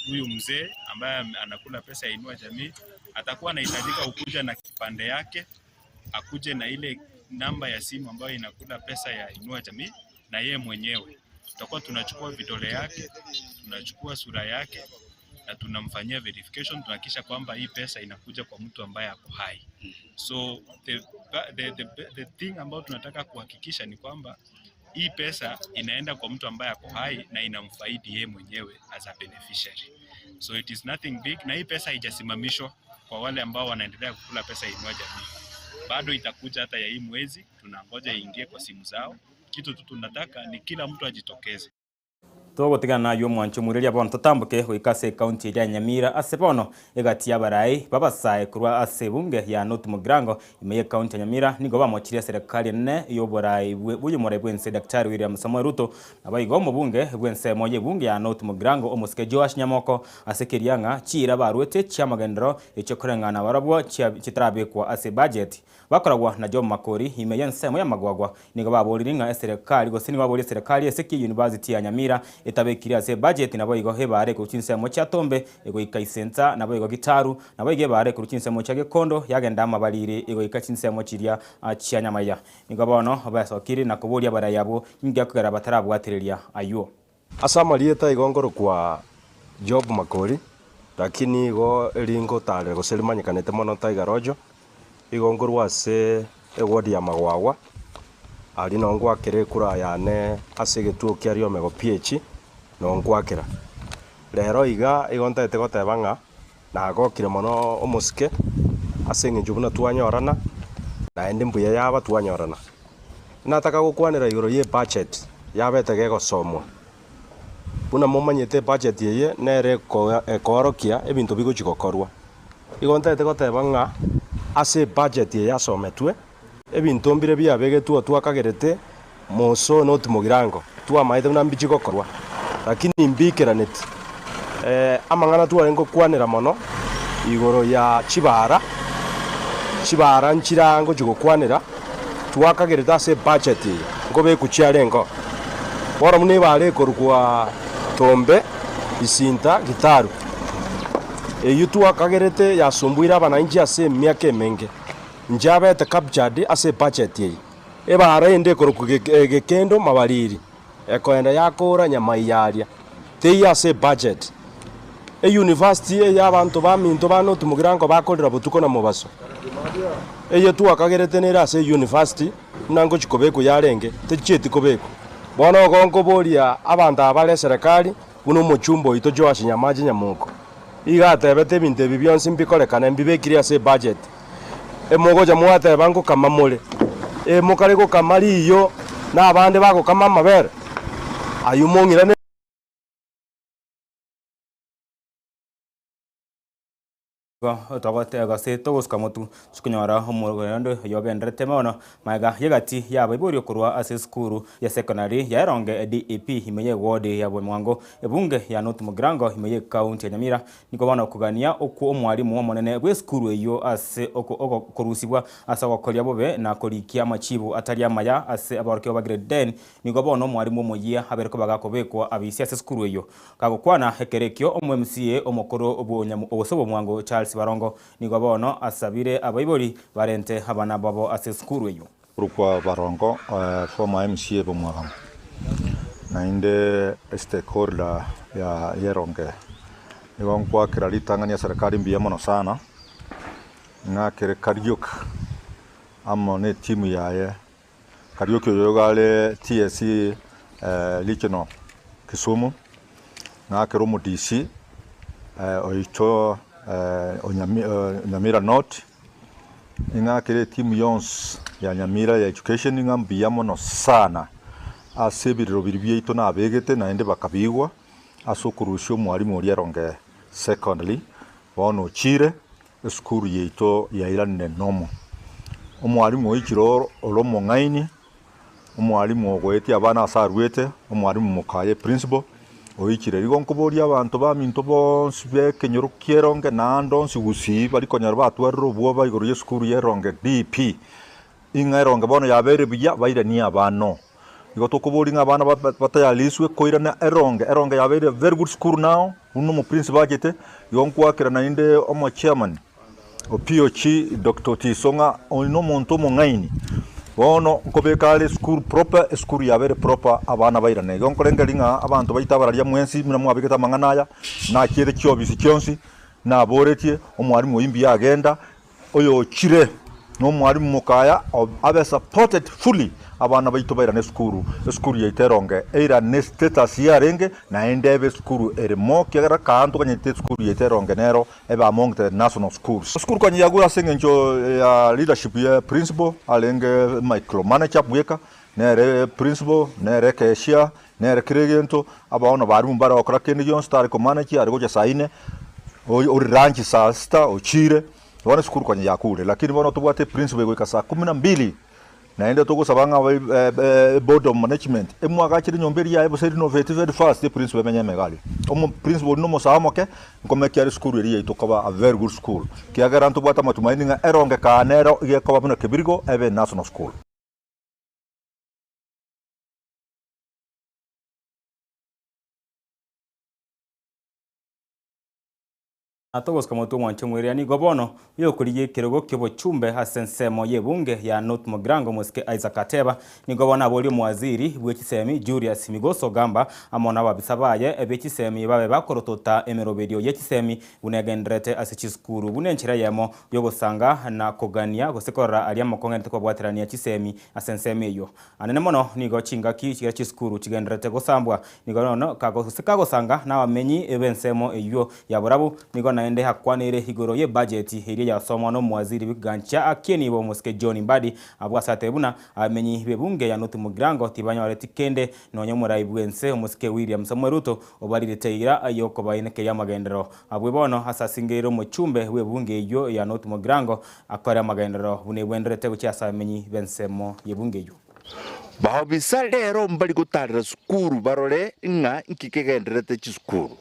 Huyu mzee ambaye anakula pesa ya Inua Jamii atakuwa anahitajika kukuja na kipande yake, akuje na ile namba ya simu ambayo inakula pesa ya Inua Jamii na yeye mwenyewe. Tutakuwa tunachukua vidole yake, tunachukua sura yake na tunamfanyia verification, tunahakikisha kwamba hii pesa inakuja kwa mtu ambaye ako hai. So the, the, the, the thing ambayo tunataka kuhakikisha ni kwamba hii pesa inaenda kwa mtu ambaye ako hai na inamfaidi yeye mwenyewe as a beneficiary. So it is nothing big, na hii pesa haijasimamishwa kwa wale ambao wanaendelea kukula pesa Inua Jamii, bado itakuja hata ya hii mwezi, tunangoja iingie kwa simu zao. Kitu tu tunataka ni kila mtu ajitokeze. Togotigana nayio omwancho omoiroria bono totamboke goika ase ekaunti eria ya Nyamira ase bono egati y'abarai b'abasae korwa ase ebunge ya North Mugirango ime y'ekaunti ya Nyamira nigo bamochirie eserekari enene y'oborai bw'omorai bw'ense Daktari William Samoei Ruto naboigo omobunge bw'ensemo y'ebunge ya North Mugirango omosike Joash Nyamoko ase keria ng'a chiira barwete chi'amagenderero echio koreng'ana barabwo chitarabekwa ase ebudget Bakoragwa na Job Makori ime y'ensemo y'amagwagwa nigo baborire ng'a eserekari gose nigo baborie eserekari ase ki University ya Nyamira etabekire ase ebudget naboigo ebare ekorwa chinsemo chia Tombe egoika Isensa naboigo Gitaru naboigo ebare ekorwa chinsemo chia Gekondo yagenda amabariri egoika chinsemo chiria chia Nyamaiya. Nigo bono besokire na koboria abarai abwo inki gekogera batarabwatereria aywo. Ase amarieta igo nkorokwa Job Makori, lakini igo eringotarera gose rimanyekanete mono Tiger Rojo, Igo nkorwa ase ewodi ya Magwagwa, aria nao ngwakera ekura yane ase egetuo kia Riomego PH, nao nkwakera. Rero iga igo ntagete goteba ng'a nagokire mono omosike ase eng'encho buna twanyorana, naende mbuya yaba twanyorana. Nataka gokwanera igoro ye ebudget yabete gegosomwa. Buna momanyete ebudget eye nere ekoorokia ebinto bigochi gokorwa. Igo ntagete goteba ng'a ase ebudget eye yasometwe, ebinto mbire biabegetwe twakagerete moso not mogirango, twamaete buna mbichi gokorwa, lakini mbikeraneti. Amang'ana twarenge gokwanera mono igoro ya chibara, chibara nchira ngochi gokwanera, twakagerete ase ebudget eye nkobekwa chiarengeo. Bono buna ebara ekorokwa Tombe, Isinta, Gitaru. Eyio twakagerete yasumbuire abananchi ase emiaka emenge, inche abete captured ase ebudget eye. Ebara ende ekorokwa Gekendo Mabariri, ekoenda yakoora nyamaiya aria, teiyo ase ebudget. Euniversity eye abanto baminto ba North Mugirango bakorera botuko na mobaso, eye twakagerete nere ase euniversity buna ngochi kobekwa yarenge, techieti kobekwa. Bono igo nkoboria abanto aba bare eserekari, Buna omochumba oito Joash Nyamache Nyamoko iga atebete ebinto ebi bionsi mbikorekane mbibekire ase ebudget. Emogocha mwateba ngokama more, ee mokare gokama riiyo na abande bagokama amabere? Ayio mong'irane. Igo togoteba gose togosuka motu chikonyora omorwendo oyogendererete mono magega y'egati y'abaibori korwa ase esukuru ya secondary ya Eronge DEP ime y'eward ya Bwemwango ebunge ya North Mugirango ime y'ecounty ya Nyamira nigo bono okogania okwo omwalimu omonene bw'esukuru eyio ase okorusibwa ase ogokoria bobe na korikia amachibu atari amaya ase aborokigwa ba grade 10 nigo bono omwalimu omoyia abere koba gakobekwa abisi ase esukuru eyio Gagokwana ekero ekio omo-MCA omokoro bw'ogose bw'omwango Charles Barongo nigo bono asabire abaibori barente abana babo ase esukuru eyio. Korokwa Barongo, former MCA bw'Omwagamo, naende stakeholder ya Eronge. Nigo nkoakera ritang'ani eserekari mbuya mono sana, ng'akere Kariuki amo ne etimu yaye Kariuki oyo iga are TSC Regional Kisumu, ng'akere omo DC oito o Nyamira North, ing'akere etimu yonsi ya Nyamira ya education ng'a mbuya mono sana ase ebirero biria biaito nabegete naende bakabigwa ase okorusia omwalimu oria Eronge Secondary, bono ochire. Esukuru yaito yairanire nomo. Omwalimu oichire ore omong'aini, omwalimu ogoetia abana ase aruete, omwalimu mokaye principal oichire. Igo nkoboria abanto baminto bonsi ba ekenyoro kia Eronge naende onsi gusii baria konyora batwarire obwoba igoro ya esukuru ya Eronge DP, ing'a Eronge bono yabeire buya bairanie abana oo. Igo tokoboria ng'a abana batayariswe koirana eronge, eronge yabeire very good school now, buna omoprinciple achete, igo nkwakera naende omochairman o POG Doctor Otiso ng'a oyo na omonto omong'aini, bono nkobeka are esukuru proper, esukuru yabeire proper abana bairane. Igo nkorengereria ng'a abanto baito abararia mwensi buna mwabegete amang'ana aya, nachiete chiofisi chionsi, naboretie omwalimu oyio mbuya agenda, Oyochire nomwalimu mokaya abe supported fully abana baito bairane esukuru, esukuru yaito eronge eirane status yarenge naende ebe esukuru ere more kiagera kaa ntoganyete esukuru yaito eronge nero ebe among the national schools. Esukuru konya yagure ase eng'encho ya leadership ye principal arenge micromanager bweka nere principal nere cashier nere kera egento abaono barimu mbare gokora kende gionsi tare komanage are gocha saa ine ori lunch saa sita ochire bono esukuru konya yakure lakini bono tobwate eprinciple egoika saa kumi na mbili naende togosaba ng'a eboard of management emwagachere enyomba eria yaye bosa erinovate very fast eprinciple emenye ime iga aria. Omo principal oria na omosae omoke nkomeki are esukuru eria yaito koba a very good school kiagera ntobwate amatumaini ng'a eronge kaa nero iga ekoba buna kebirigo ebe national school. Togosika motwe omwanche omweria nigo bono oyokorigia ekerogo ki'obochumbe ase ensemo y'ebunge ya North Mugirango omosike Isaac Ateba nigo bono aborie omowaziri bwe chisemi Julius Migos Ogamba amo nababisa baye be chisemi babe bakorotota emeroberio ye chisemi buna egendererete ase chisukuru buna enchera eyemo yogosanga na kogania gose korora aria amokong'erete kobwaterania chisemi ase ensemo eyio. Anene mono nigo chingaki chiria chisukuru chigendererete gosambwa, nigo nono gose kagosanga nabamenyi b'ensemo eyio ya borabu, nigo naende akwaneire igoro y'ebajeti eria yasomwa nomowaziri bw'ekegancha ki'enibo omosike John Mbadi, abwo ase atebe buna abamenyi b'ebunge ya North Mugirango tibanyoreti kende nonya omorai bw'ense omosike William Samoei Ruto obarirete eira y'okobaenekeria amagenderero abwe bono ase asingeire omochumbe bw'ebunge eyio ya North Mugirango Akore amagenderero buna egwenderete gochia ase abamenyi b'ensemo y'ebunga eyio. Baobisa rero mbari gotaarera sukuru barore ng'a inki kegendererete chisukuru.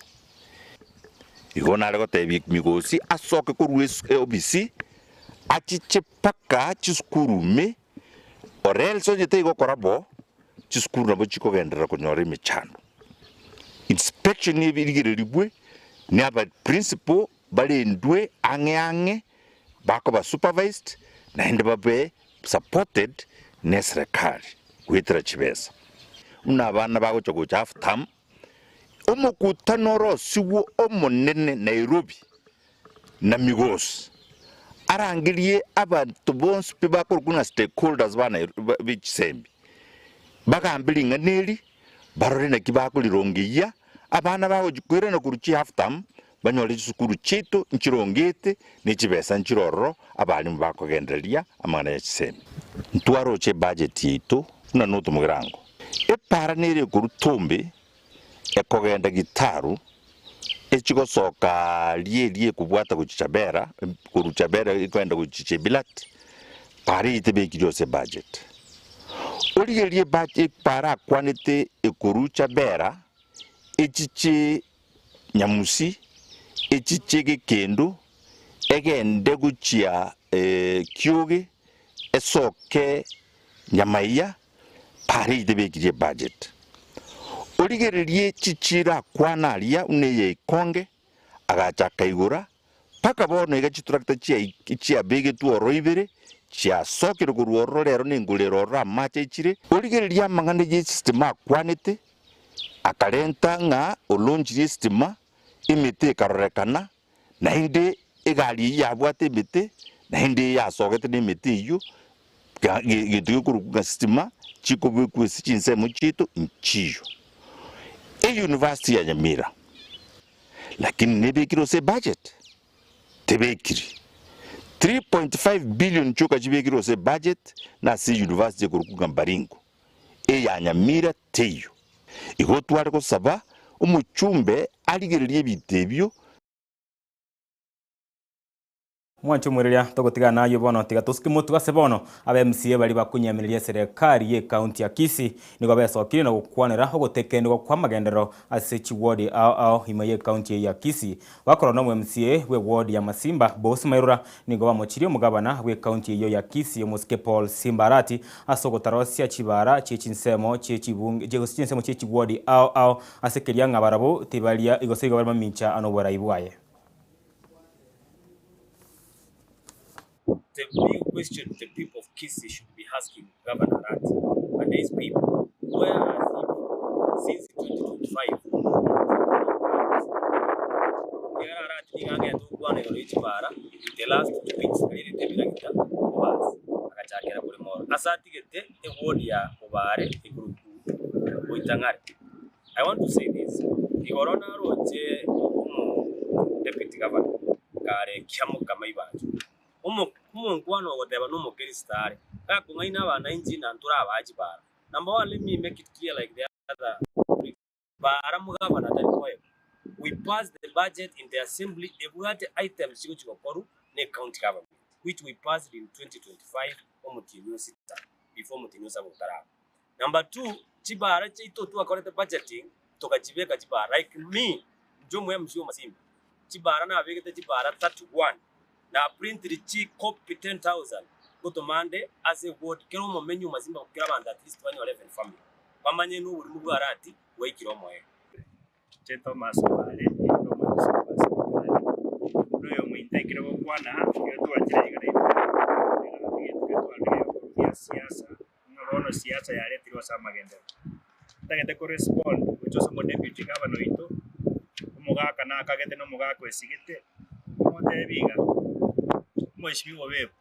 Igo nare gotebia Migosi asoke korwa eobisi achiche mpaka chisukuru ime, or else onye taigokora bo, chisukuru nabo chikogenderera konyora emechando. Inspection erigererigwe ne aba principal Barendwe ang'e ang'e, bakoba supervised naende babe supported neserekari goetera chibesa. Buna abana bagocha gocha half term, omokutano orosigwe omonene Nairobi na Migos arangerie abanto bonsi pi bakorokwa ng'a stakeholders ba be chisembi, bagambe ring'ana eri, barore naki bakorirongeyia, abana bagochi koirana korwa chi half term, Banyore chisukuru chiaito nchirongete, ne chibesa nchire ororo abalimu bakogendereria amang'ana ya chisemi. Ntwaroche ebudget yaito buna North Mugirango. Epaara nere ekorwa Tombe ekogenda Gitaru echigosoka ria eria ekobwata gochia Chabera, korwa Chabera ekogenda gochia Chebilat, paara eyio tebekiri ase ebudget. Origererie ebudget epaara akwanete ekorwa Chabera echiche Nyamusi, echiche gekendo, egende gochia kioge, esoke nyamaiya, pare tebekirie ebudget. Origererie chichiro akwana aria buna eye ikonge, agacha akaigora, mpaka bono iga chitractor chiabegetwe ororo ibere, chiasokire korwa ororo rero nengoro ere ororo amache aichire. Origererie amang'ana y'esistem akwanete, Akarenta ng'a olonchirie esitima, emete ekarorekana, naende egari eyio yabwate emete, naende yasogete nemete eyio, gento gekorokwa ng'a sitima chikobekwa ase chinsemo chiaito nchiyo. Eyunivasiti ya Nyamira, lakini nebekire ase ebudget? Tebekiri. 3.5 billion chioka chibekirwe ase ebudget nase eyunivasiti ekorokwa ng'a Baringo. Eya Nyamira teiyo. Igo tware gosaba omochumbe arigererie ebinto ebio. Mwanche omoereria togotigana nayio bono tiga tosuke motwe ase bono aba MCA baria bakonyiamineria eserekari ye county ya Kisii nigo besokirie na gokwanera ogotekenigwa kwa amagenderero ase chiward ao ao ime ye county eye ya Kisii. Bakorwa nomo MCA bwe ward ya Masimba Boss Mairura nigo bamochirie omogabana bwe county eyio ya Kisii omosike Paul Simba Arati ase ogotarosia chibara chie chinsemo chie chibunge gose chinsemo chie chiward ao ao ase keria ng'a barabwo tibaria gose igo bare mamincha noborai bwaye. The big question the people of Kisii should be asking Governor Arati and his people, where has he been since 2025 Ekiagera Arati nigo agete gokwana igoro ye chibara the last 2 weeks airete ebiragita Bobasi agachakera korema oro ase atigete eward ya Bobare ekorokwa Boitang'are. I want to say this, igoro naroche omo deputy governor kare Kiamokama Ibacho, omo omonkwana ogoteba na omokristo are, gakong'aina abanainchi na ntore abachi bara. Number one, let me make it clear like the other bara mogavana tari koegwa. We passed the budget in the assembly ebwate items chigochi gokorwa ne county government which we passed in 2025 omotienyi o sita before omotienyi o saba otaraba. Number two, chibara chiaito twakorete budgeting tokachibeka chibara like me inche omo MC o Masimba, chibara nabegete chibara 31 na printiri chi copy 10,000 ngotoma nde ase eward kera omomenyi o Masimba kera abanto at least banyore even family bamanye na oborimo bwa Arati bwaikire omoerio. Inche Thomas Obare, nigo omorisia bwa sibitari. Buna oyomointo aikire gokwana, nigo twachire iga naintwe egento getwarire gekorwa gia siasa, ng'a bono siasa yaretirwe ase amagenderero. Ntagete ko respond gocha ase omodeputy governor oito, omogaka nakagete na omogaka oesigete, omotebi iga, omweshimiwa Obebu,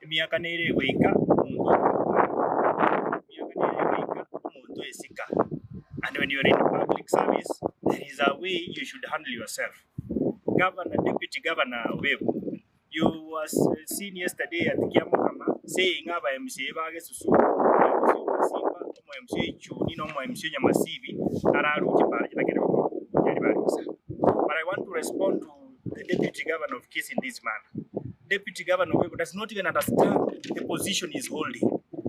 emiaka nere egoika omonto okorokwa emiaka nere egoika omonto oesika and when you are in public service there is a way you should handle yourself. Governor, deputy governor Obebu, you was seen yesterday at Kiamokama saying aba MCA ba Gesusu, omo MCA o Masimba, omo MCA o Ichuni na omo MCA o Nyamasibi araruche para chitakere gokorwa obochari bare bosa. But I want to respond to the deputy governor of Kisii in this manner. Deputy Governor Obebu does not even understand the position he is holding.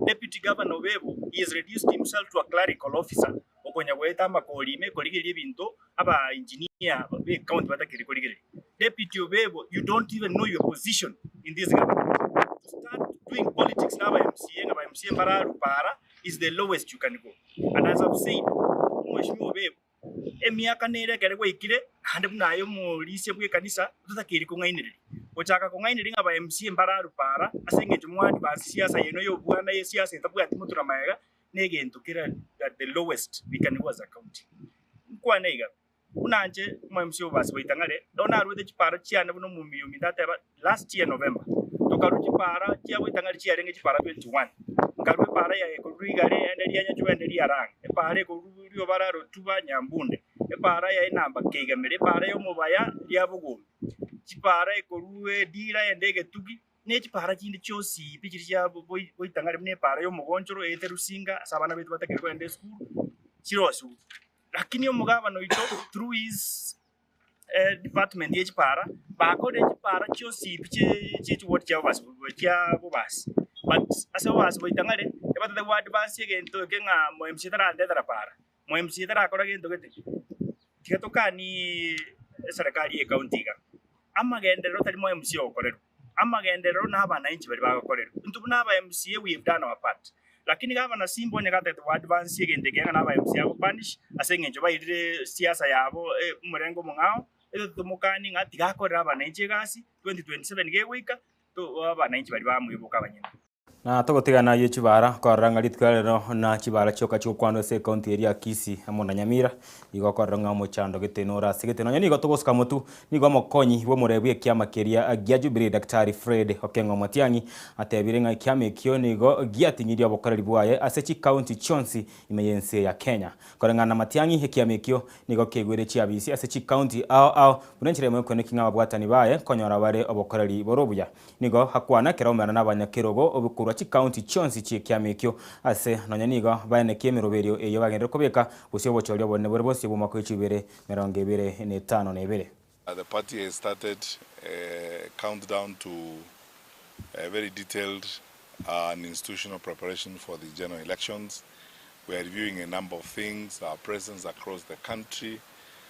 Deputy Governor Obebu, he has reduced himself to a clerical officer okonya goeta amakori ime korigereria ebinto aba engineer be county batakeri korigereria. Deputy Obebu, you don't even know your position in this government. To start doing politics na aba MCA ng'a aba MCA mbararu para is the lowest you can go. And as I've said, Omweshimiwa Obebu, Emiaka nere ekero gwaikire, naende buna aye omorisia bw'ekanisa, totakeiri kong'ainereria. Gochaka kong'ainereria ng'a aba MCA mbararu para, ase engencho mwa advance siasa yaino y'obwana ye siasa etabwati motwe na magega, negento kere at the lowest we can go as a county. Nkwane iga, buna inche omo MC obobasi bwa Itang'are, ekero naruete chipara chiane buna omomiyo ominto ateba last year November, tokarua chipara chia Boitang'ari chiarenge chipara 21, nkarua epara ya ekorwa Rigare ende ria Nyachuba ende ria Rang, epara ekorwa Riobara Rotuba Nyambunde, epara ya Enamba Keigamere, epara ya Omobaya ria Bogombe, chipara ekorwa Edira ende Egetugi, ne chipara chinde chionsi pi chiria chia Boitang'ari buna epara ya Omogonchoro eete Rusinga ase abana baito batakeri kogenda esukuru, chirosiwu. Lakini omogabana oito through his department ye chipara, bakorire chipara chionsi pi chie chiward chia bobasi chia bobasi. But ase bobasi goita ng'are, ebatete go advance egento eke ng'a mo MCA tarandetera para, mo MCA tarakora gento gete. Tiga tokanie eserekari ye ecounty iga, amagenderero tari mo MCA ogokorerwa. Amagenderero na abanainchi baria bagokorerwa. Intwe buna aba MCA we have done our part. Lakini gavana Simba onye gatagete go advance egento eke ng'a na aba MCA ago punish ase eng'encho bairire siasa yabo omorengo omong'ao, ere tomokanie ng'a tiga akorere abanainchi egasi, 2027 gegoika, to abanainchi baria bamoiboka abanyene. Na togotigana ayio chibara, korora ng'a rituko ria rero na chibara chioka chigokwanwa ase ecounty eria ya Kisii amo na Nyamira, igo okorora ng'a omochando gete nore ase gete. Nonya nigo togosuka motu, nigo omokonyi bw'omoremi bw'ekiama keria gia Jubilee Daktari Fred Okengo Matiang'i atebire ng'a ekiama ekio nigo giating'irie obokoreri bwaye ase chicounty chionsi ime y'ense ya Kenya. Koreng'ana na Matiang'i, ekiama ekio nigo keigwere chiabisi ase chicounty ao ao buna enchera emo y'okoenekia ng'a ababwatani baye nkonyora bare obokoreri bore obuya. Nigo akwana ekero aumera nabanyakerogo korwa chikaunti chionsi chi'ekiama ekio, ase nonya nigo baenekie emeroberio eyio bagenderere kobeka gose obochori obonene bore bosio bw'omwaka o chibere 25. The party has started a countdown to a very detailed and institutional preparation for the general elections. We are reviewing a number of things, our presence across the country,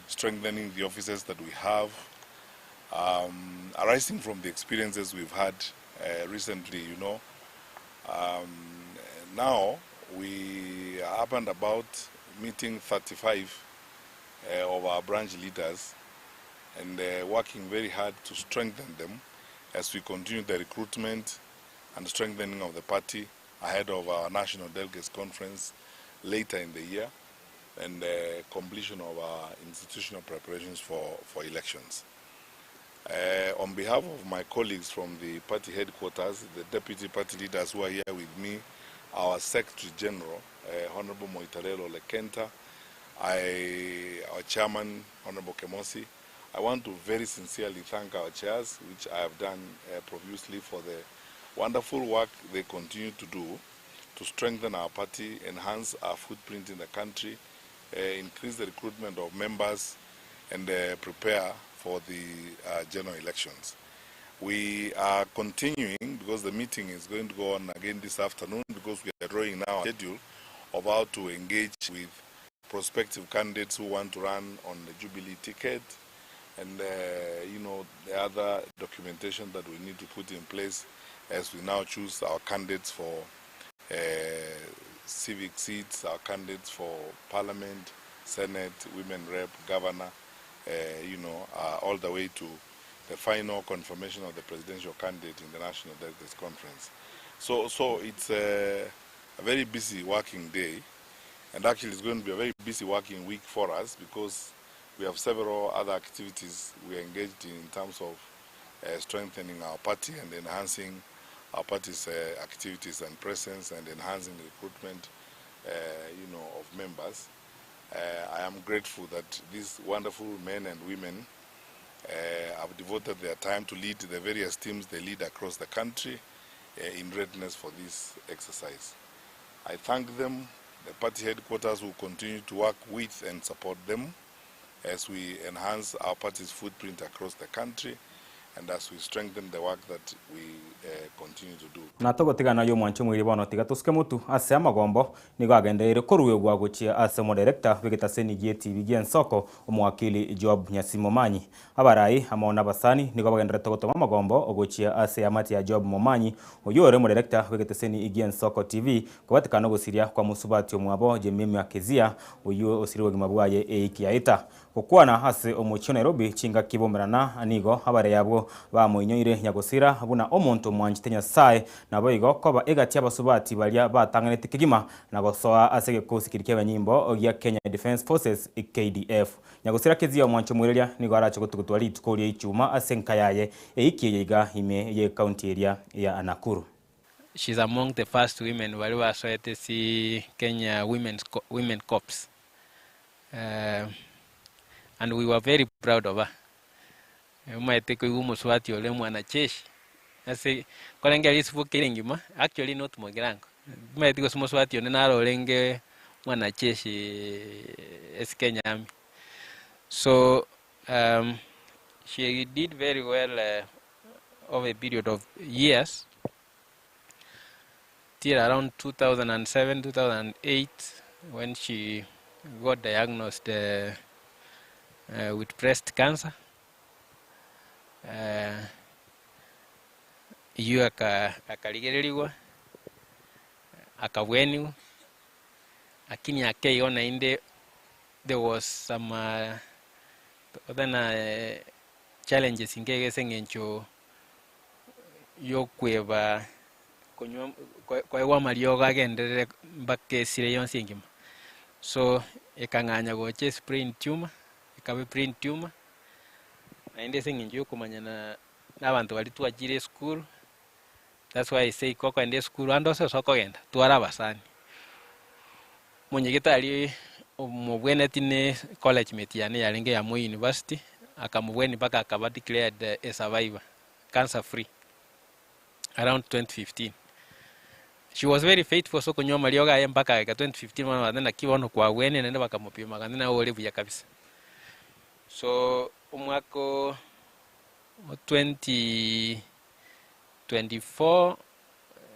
strengthening the offices that we have, arising from the experiences we've had recently, you know. Now we are up and about meeting 35 of our branch leaders and working very hard to strengthen them as we continue the recruitment and strengthening of the party ahead of our National Delegates Conference later in the year and the completion of our institutional preparations for elections. On behalf of my colleagues from the party headquarters, the deputy party leaders who are here with me, our Secretary General, Honorable Moitalel Ole Kenta, our Chairman, Honorable Kemosi, I want to very sincerely thank our chairs, which I have done profusely, for the wonderful work they continue to do to strengthen our party, enhance our footprint in the country, increase the recruitment of members, and prepare for the general elections. We are continuing, because the meeting is going to go on again this afternoon, because we are drawing now a schedule of how to engage with prospective candidates who want to run on the Jubilee ticket, and the other documentation that we need to put in place as we now choose our candidates for civic seats, our candidates for parliament, senate, women rep, governor, all the way to the final confirmation of the presidential candidate in the National Delegates Conference. So it's a very busy working day, and actually it's going to be a very busy working week for us, because we have several other activities we are engaged in terms of strengthening our party and enhancing our party's activities and presence, and enhancing the recruitment of members. I am grateful that these wonderful men and women have devoted their time to lead the various teams they lead across the country in readiness for this exercise. I thank them. The party headquarters will continue to work with and support them as we enhance our party's footprint across the country and as we strengthen the work that we continue to do. Na togotigana yo mwancho mwiri bono tiga tusuke mutu ase amagombo nigo agendereire koruegwa gochia ase omodirector bw'egetaseni gie TV gie ensoko omowakili Job Nyasi Momanyi. Abarai amo na abasani nigo bagenderete gotoma amagombo ogochia ase amati ya Job Momanyi oyo ore omodirector bw'egetaseni gie ensoko TV kobatikana ogosiria kwa mosubati omwabo Jemimah Kezia oyo osiri obogima bwaye eiki yaeta. Gokwana ase omochie o Nairobi chingaki bomerana nigo abare yabwo bamoinyoire nyagosira buna omonto mwanchete Nyasaye nabo igo koba egati abasubati baria batang'anete kegima na gosoa ase egekosi keri kia abanyimbo gia Kenya Defence Forces KDF. Nyagosira Kezia omwancho mwereria nigo arache gotugutwa rituko ria ichuma ase enka yaye eiki eye iga ime ye county area ya Nakuru. She's among the first women bari basoete si Kenya Women Corps. And we were very proud of her. Umaete koigwa omosubati ore mwanajeshi. Ase korengera risubo kere engima, actually not Mogirango. Maete gose omosubati one naro orenge mwanajeshi ase Kenya Army. So she did very well over a period of years till around 2007, 2008, when she got diagnosed with breast cancer. Iyo akarigereriwa akabweniwa, lakini akeiona inde there was some other challenges ingegese ng'encho yokweba konywa koegwa amariogo agenderere mpaka esire yonsi engima. So ekang'anya gocha ase brain tumor, ekaba brain tumor, naende ase eng'encho yokomanyana na abanto baria twachire esukuru. That's why I say kokoenda esukuru ande ase ase okogenda twara abasani. Monyegete omobweneti ne college mate yane yarenge ya Moi University, akamobweni mpaka akaba declared a survivor, cancer free, around 2015. She was very faithful, so kunywa mariogo aye mpaka eka 2015 mwana wathe na kibono kwa wene nende bakamupima kandi na ore buya kabisa. So Omwaka o 2024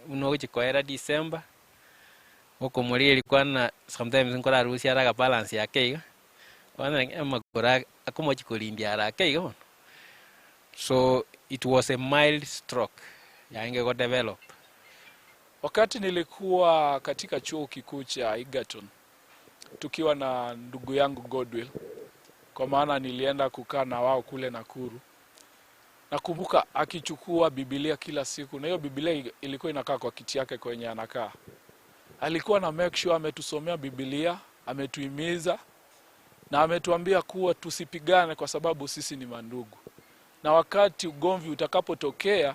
buna ogochia koera December, okomorigereria kwana sometimes nkorarusia are agabalance ake iga, bono amagoro akomochia korindia are ake iga bono. So it was a mild stroke yarenge godevelop. Wakati nilikuwa katika chuo kikuu cha Egerton tukiwa na ndugu yangu Godwill, kwa maana nilienda kukaa na wao kule Nakuru. Nakumbuka akichukua Biblia kila siku, na hiyo Biblia ilikuwa inakaa kwa kiti yake kwenye anakaa. Alikuwa na make sure ametusomea Biblia, ametuhimiza na ametuambia kuwa tusipigane kwa sababu sisi ni mandugu, na wakati ugomvi utakapotokea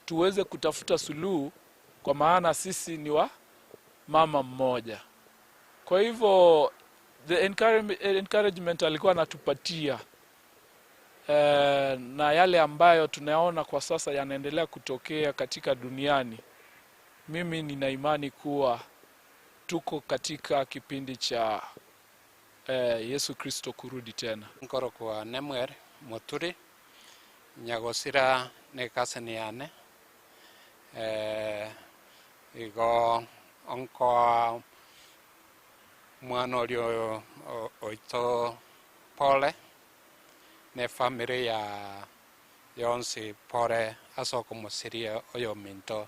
tuweze kutafuta suluhu, kwa maana sisi ni wa mama mmoja. Kwa hivyo the encouragement alikuwa anatupatia na yale ambayo tunaona kwa sasa yanaendelea kutokea katika duniani, mimi nina imani kuwa tuko katika kipindi cha Yesu Kristo kurudi tena. Nkorokwa Nemwer Muturi nyagosira ne cousin yane igo onkoa mwana orio oito pole ne family ya yonsi pore ase okomosiria oyo minto.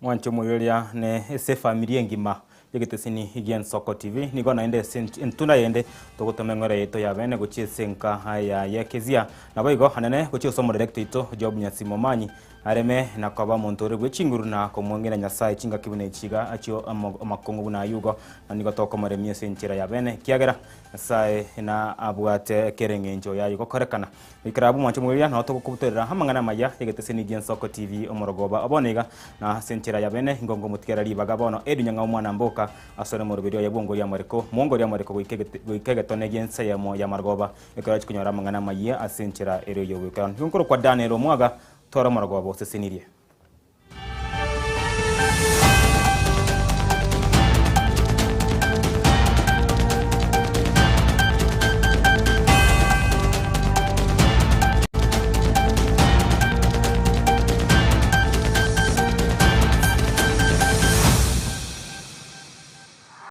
Mwancho moyoria ne ase family engima yegetesini gia Ensoko TV nigo naende ase entunda yende togotoma eng'ora yaito ya bene gochia ase enka ya yekezia nabo igo anene gochia ase omodirector oito Job Nyasimo Manyi areme na koba omonto ore bwe chinguru na komweng'ina Nyasaye chingaki buna echiga achio amakong'u buna aywo igo na nigo tokomoremia ase enchera ya bene ekiagera Nyasaye na abwate kera eng'encho yaye gokorekana. Goikera abwo mwanche omoiroria nao togokobutorera amang'ana amaya y'egeteseni gi'Ensoko TV omorogoba o bono iga, na ase enchera ya bene ingo ngomotigera ribaga bono Eddy Nyang'au mwana mboka asore omoroberi oye bw'ongoria amoreko mwongoria amoreko goika egete goika egetone gi'ense eyemo y'amarogoba ekero achia konyora amang'ana amayia ase enchera ere y'ogoikeranu. Nigo nkorokwa Daniel Omwaga, twara omorogoba osesenirie.